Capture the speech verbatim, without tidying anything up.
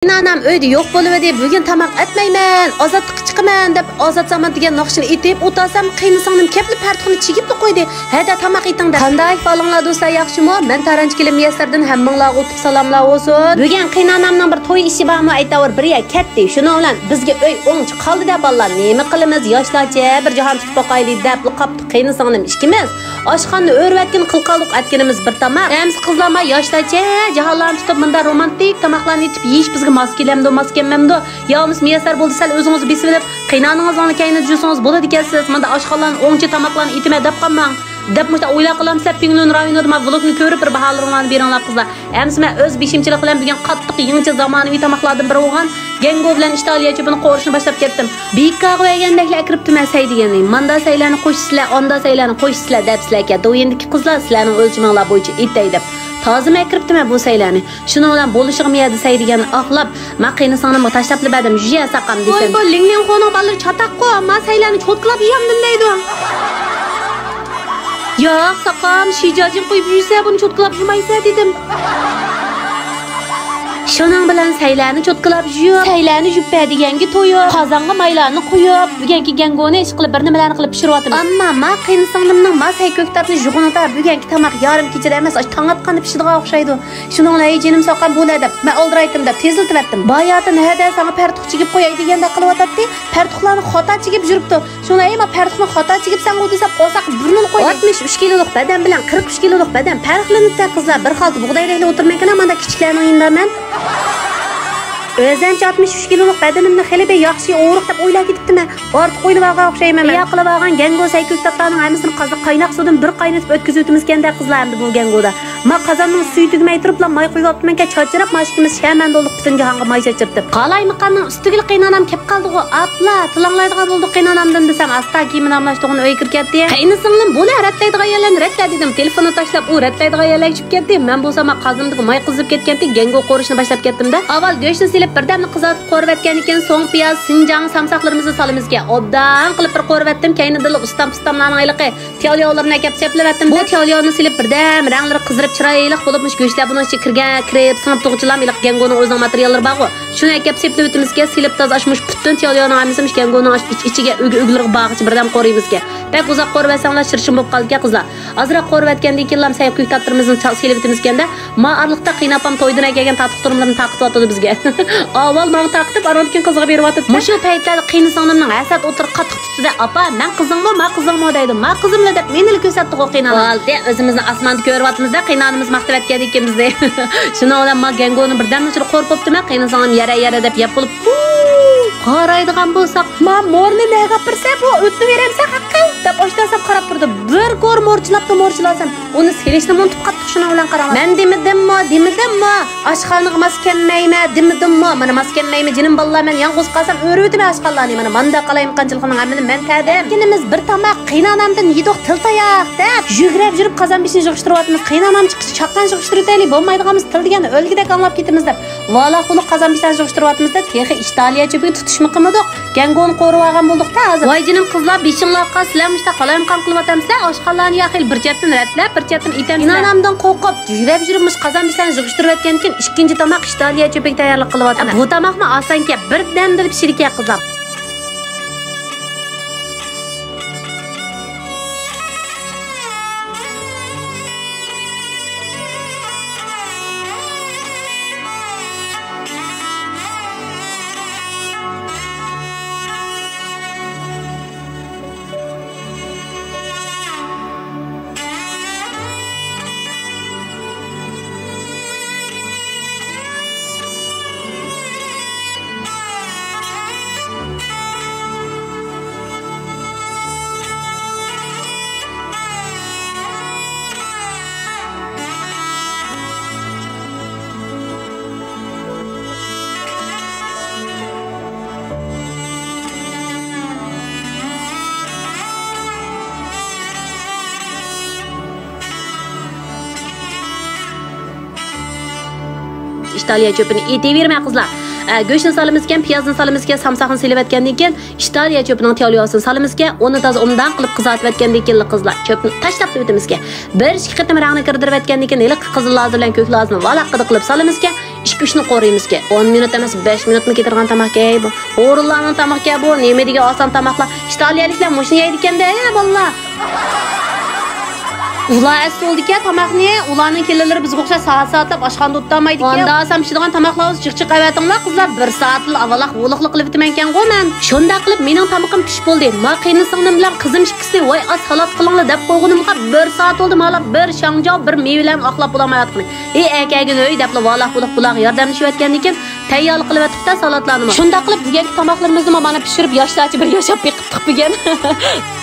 قېيىنئانام ئۆيدە يوق بولۇۋىدى، بۈگۈن تاماق ئەتمەيمەن، ئازادلىققا چىقىمەن دەپ، ئازاد زامان دېگەن ناخشىنى ئېيتىپ ئولتۇرسام، قېيىنسىڭلىم كېلىپلا پەرتۇقنى چىگىپلا قويدى. ھەدە، تاماق ئېتىڭ دەپ. قانداق ئەھۋالىڭلار دوستلار، ياخشىمۇ؟ مەن تارانچى كېلىن مۇيەسسەردىن ھەممىڭلارغا ئۇتۇق سالاملار بولسۇن. بۈگۈن قېيىنئانامنىڭ بىر توي ئىشى بارمۇ، ئەيتاۋۇر، بىر يەر كەتتى. شۇنىڭ بىلەن بىزگە ئۆي ئوڭچە قالدى-دە، بالىلار. نېمە قىلىمىز، ياشلارچە بىر جاھان تۇتۇپ باقايلى دەپلا قاپتۇق قېيىنسىڭلىم ئىككىمىز. ئاشخانىنى ئۆرۈۋەتكىن، قىل قالدۇق ئەتكىنىمىز بىر تاماق. ئەمىسە قىزلار ما ياشلارچە جاھانلارنى تۇتۇپ، مۇنداق رومانتىك تاماقلارنى ئېتىپ يېيىش بىزگە ماس كېلەمدۇ، ماس كەلمەمدۇ؟ يا بولمىسا مۇيەسسەر بولدى، سەل ئۆزىڭىزنى بېسىۋېلىپ، قېيىنئانىڭىزنىڭ كەينىدە يۈرسىڭىز بولىدىكەنسىز. مۇنداق ئاشخانىلارنى ئوڭچە تاماقلارنى ئېتىمەن دەپ قالماڭ. دەپ مۇشۇنداق ئويلار قىلامسىلەر؟ پىڭلۈن رايونىدا ما ۋلوگنى كۆرۈپ بىر باھالىرىڭلارنى بېرىڭلار قىزلار. ئەمىسە مەن ئۆز بېشىمچىلىق بىلەن بۈگۈن قاتتىق يېڭىچە زامانىۋى تاماقلاردىن بىرى بولغان گەڭگو بىلەن ئىتالىيە چۆپىنى قورۇشنى باشلاپ كەتتىم. بىكارغا بەرگەندەكلا ئەكىرىپتىمەن سەي دېگەننى. ماندا سەيلەرنى قوشىسىلەر، ئاندا سەيلەرنى قوشىسىلەر دەپسىلەركەن. دويىندىكى قىزلار، سىلەرنىڭ ئۆلچىمىڭلار بويىچە ئېتەي دەپ. تازىمۇ ئەكىرىپتىمەن بۇ سەيلەرنى. شۇنىڭ بىلەن بولۇشىغا مىيەدە سەي دېگەننى ئاقلاپ، ما قېيىنسىڭلىمغا تاشلاپلا بەردىم، ژۇيە ساقام دېسەم. ۋاي، بۇ لىڭلىڭخۇنىڭ بالىلىرى چاتاققۇ، ما سەيلەرنى چوتكىلاپ يۇيامدىم دەيدۇ. ياق ساقام، شىجاجىڭ قويۇپ يۈيسە، بۇنى چوتكىلاپ يۇمايسە دېدىم. شۇنىڭ بىلەن سەيلەرنى چوتكىلاپ يۇيۇپ، سەيلەرنى يۇيۇپ بەر دېگەنگە تويۇپ، قازانغا مايلارنى قۇيۇپ، بۈگۈنكى گەڭگونى ئىشقىلىپ بىر نېمىلەرنى قىلىپ پىشۇرۇۋاتىمىز. ئەمما ما قېيىنسىڭلىمنىڭ ما سەي كۆكتاتنى يۇغىنىدا بۈگۈنكى تاماق يارىم كېچىدە ئەمەس، ئاشۇ تاڭ ئاتقاندا پىشىدىغان ئوخشايدۇ. شۇنىڭ بىلەن، ھەي جېنىم ساقام بولە دەپ، مەن ئالدىرايتتىم دەپ تېزلىتىۋەتتىم. باياتىن ھەدە ساڭا پەرتۇق چىگىپ قوياي دېگەندەك قىلىۋاتاتتى. پەرتۇقلارنى خاتا چىگىپ يۈرۈپتۇ. شۇڭا، ھەي، ما پەرتۇقنى خاتا چىگىپ سەن ئۇ دېسەم، قورساق بۇرنىنى قويدى. ئاتمىش ئۈچ كىلولۇق بەدەن بىلەن قىرىق ئۈچ كىلولۇق بەدەن پەرقلىنىدۇ قىزلار. بىر خالتا بۇغداي رەھلە ئولتۇرمايكەن مانا كىچىكلەرنىڭ يېنىدا مەن. ئۆزەمچە ئاتمىش ئۈچ كىلولۇق بەدىنىمنى خېلى بىر ياخشى ئورۇق دەپ ئويلاپ كېتىپتىمەن. ئارتۇق ئويلىۋالغان ئوخشايمەن مەن. تەييار قىلىۋالغان گەڭگو سەي كۆكتاتلارنىڭ ھەممىسىنى قازا-، قايناق سۇدىن بىر قاينىتىپ ئۆتكۈزۈۋېتىمىزكەن-دە قىزلار ئەمدى بۇ گەڭگودا. ما قازاننىڭ سۈيى تۈگىمەي تۇرۇپلا ماي قۇيۇۋاپتىمەنكەن، چاچراپ ما ئىككىمىز شەمەندە بولدۇق پۈتۈن جاھانغا ماي چاچرىتىپ. قالايمىقاننىڭ ئۈستىگىلا قېيىنئانام كەپ قالدىغۇ، ئاپلا، تىلاڭلايدىغان بولدۇق قېيىنئانامدىن دېسەم، ئاستا كىيىمىنى ئالماشتۇرغىنى ئۆيگە كىرىپ كەتتى. قېيىنسىڭلىم، بولە، رەتلەيدىغان يەرلەرنى رەتلە دېدىم. تېلېفوننى تاشلاپ، ئۇ رەتلەيدىغان يەرلەرگە چۈشۈپ كەتتى. مەن بولسا ما قازىنىمدىكى ماي قىزىپ كەتكەنتى، گەڭگو قورۇشنى باشلاپ كەتتىمدە. ئاۋۋال گۆشنى سېلىپ، بىردەملا قىزارتىپ قورۇۋەتكەندىن كېيىن، سوڭ پىياز، سىنجاڭ سامساقلىرىمىزنى سالىمىزكەن. ئوبدان قىلىپ بىر قورۇۋەتتىم. كەينىدىنلا ئۇستام-پۇستاملارنىڭ ھېلىقى تياۋلياۋلىرىنى ئەكەپ سەپلىۋەتتىم. بۇ تياۋلياۋنى سېلىپ بىردەم رەڭلىرى قىزىرىپ چىرايلىق بولۇپ، مۇشۇ گۆشلەر بۇنىڭ ئىچىگە كىرگەن، كىرىپ، سىڭىپ تۇرغۇچىلام ھېلىقى گەڭگونىڭ ئۆزىنىڭ ماتېرىياللىرى بارغۇ. شۇنى ئەكەپ سېپلىۋېتىمىزكەن، سېلىپ تازا ئاشۇ مۇشۇ پۈتۈن تياۋلياۋنىڭ ھەممىسى مۇشۇ گەڭگونىڭ ئىچ-، ئىچىگە، ئۆگە-، ئۆگىلىرىگە بارغىچە بىردەم قورۇيمىزكەن. بەك ئۇزاق قورۇۋەتسەڭلار شىرشىم بولۇپ قالىدىكەن قىزلار. ئازراق قورۇۋەتكەندىن كېيىنلا سەي كۆكتاتلىرىمىزنى چا-، سېلىۋېتىمىزكەندە، ما ئارىلىقتا قېيىنئاپام تويدىن ئەكەلگەن تاتلىق تۇرۇملىرىنى تارقىتىۋاتىدۇ بىزگە. ئاۋۋال ماڭا تارقىتىپ، ئاندىن كېيىن قىزىغا بېرىۋاتىدۇ. مۇشۇ پەيتلەردە قېيىنسىڭلىمنىڭ ھەسەت ئوتلىرى قاتتىق تۇتتى-دە، «ئاپا، مەن قىزىڭمۇ، ما قىزىڭمۇ؟» دەيدۇ. «ما قىزىملا» دەپ مېنىلا كۆرسەتتىغۇ قېيىنئانام. بولدى، ئۆزىمىزنى ئاسماندا كۆرۈۋاتىمىز-دە، قېيىنئانىمىز ماختىۋەتكەن ئىكەن بىزنى. شۇنىڭ بىلەن ما گەڭگونى بىردەمنىڭ ئىچىدە قورۇپ بوپتىمەن، قېيىنسىڭلىم يەرە-يەرە دەپ يەپ بولۇپ، ھۇ، قارايدىغان بولساق، ما مورنى نەگە ئاپىرىسە، بۇ ئۆتۈنۈۋېرەمسە ھەققىل دەپ ئاشتاسام قاراپ تۇرىدۇ. بىر گور مورچىلاپتۇ، مورچىلاسام. ئۇنى سېلىشنىمۇ ئۇنتۇپ قاپتۇق، شۇنىڭ بىلەن قاراڭلار. مەن دېمىدىممۇ، دېمىدىممۇ؟ ئاشخانىغا ماس كەلمەيمەن، دېمىدىممۇ؟ مانا ماس كەلمەيمەن، جېنىم بالىلار، مەن يالغۇز قالسام ئۆرۈۋېتىمەن ئاشخانىلارنى. مانا ماندا قالايمىقانچىلىقنىڭ ھەممىنى مەن تەدىم. ئەتكىنىمىز بىر تاماق، قېيىنئانامدىن يېدۇق تىل تاياق دەپ، يۈگرەپ يۈرۈپ قازان بېشىنى يىغىشتۇرۇۋاتىمىز. قېيىنئانام چىقىشى چاققان يىغىشتۇرۇۋېتەيلى، بولمايدىغان بولسا تىل دېگەننى ئۆلگۈدەك ئاڭلاپ كېتىمىز دەپ. ۋالاخۇلۇق قازان بېشىنى يىغىشتۇرۇۋاتىمىز دەپ، تېخى ئىتالىيە چۆپىگە تۇتۇشمۇ قىلمىدۇق. گەڭگونى قورۇۋالغان بولدۇق-تە ھازىر. ۋاي جېنىم قىزلار، بېشىڭلارغا سىلەر مۇشۇنداق قالايمىقان قىلىۋاتامسىلەر؟ ئاشخانىلارنى يا خېلى بىر چەتتىن رەتلەپ، بىر چەتتىن ئېتەمسىلەر. ئىنانامدىن قورقۇپ، يۈگرەپ يۈرۈپ مۇشۇ قازان بېشىنى يىغىشتۇرۇۋەتكەندىن كېيىن ئىككىنچى تاماق ئىتالىيە چۆپىگە تەييارلىق قىلىۋاتىمەن. بۇ تاماقمۇ ئاسانكەن، بىردەمدىلا پىشىدىكەن قىزلار. ئىتالىيە چۆپىنى ئېتىۋېرىمەن قىزلار. ئە، گۆشنى سالىمىزكەن، پىيازنى سالىمىزكەن، سامساقنى سېلىۋەتكەندىن كېيىن، ئىتالىيە چۆپىنىڭ تياۋلياۋسىنى سالىمىزكەن، ئۇنى تازا ئوبدان قىلىپ قىزارتىۋەتكەندىن كېيىنلا قىزلار، چۆپنى تاشلاپ ئۆتىمىزكەن. بىر ئىككى قېتىم رەڭنى كىردۈرۈۋەتكەندىن كېيىن، ھېلىقى قىزىل لازا بىلەن كۆك لازىنى ۋالاققىدە قىلىپ سالىمىزكەن. ئىككى-ئۈچنى قورۇيمىزكەن. ئون مىنۇت ئەمەس، بەش مىنۇتمۇ كېتىدىغان تاماقكەن بۇ. ھورۇنلارنىڭ تامىقىكەن بۇ. نېمە دېگەن ئاسان تاماقلار. ئىتالىيەلىكلەر مۇشۇنى يەيدىكەن-دە، ھە، بالىلار. ئۇلار ئەستە ئۇلىدىكەن تاماقنى. ئۇلارنىڭ كېلىنلىرى بىزگە ئوخشاش سائەت-سائەتلاپ ئاشخانىدا ئولتۇرالمايدىكەن. ئاندا ئاسان پىشىدىغان تاماقلار بولسا جىق-جىق ئەۋەتىڭلار، قىزلار. بىر سائەتلا ئاۋۋاللا ھۇۋلۇقلۇق قىلىۋېتىمەنكەنغۇ مەن. شۇنداق قىلىپ مېنىڭ تامىقىم پىشىپ بولدى. ما قېيىنسىڭلىم بىلەن قىزىم ئىككىسى، ۋاي ئاز سالات قىلىڭلار دەپ قويغىنىمغا بىر سائەت بولدى، مالا بىر شاڭجاۋ، بىر مېۋىلەرنى ئاقلاپ بولالمايۋاتقىنى. ئى ئەكەگىن ئۆي دەپلا ۋالاق-ۋۇلۇق بۇلارغا ياردەملىشىۋەتكەندىن كېيىن تەييارلىق قىلىۋەتتۇق-دە سالاتلارنىمۇ. شۇنداق قىلىپ بۈگۈنكى تاماقلىرىمىزنىمۇ مانا پىشۇرۇپ ياشلارچە بىر ياشاپ بېقىپتۇق بۈگۈن.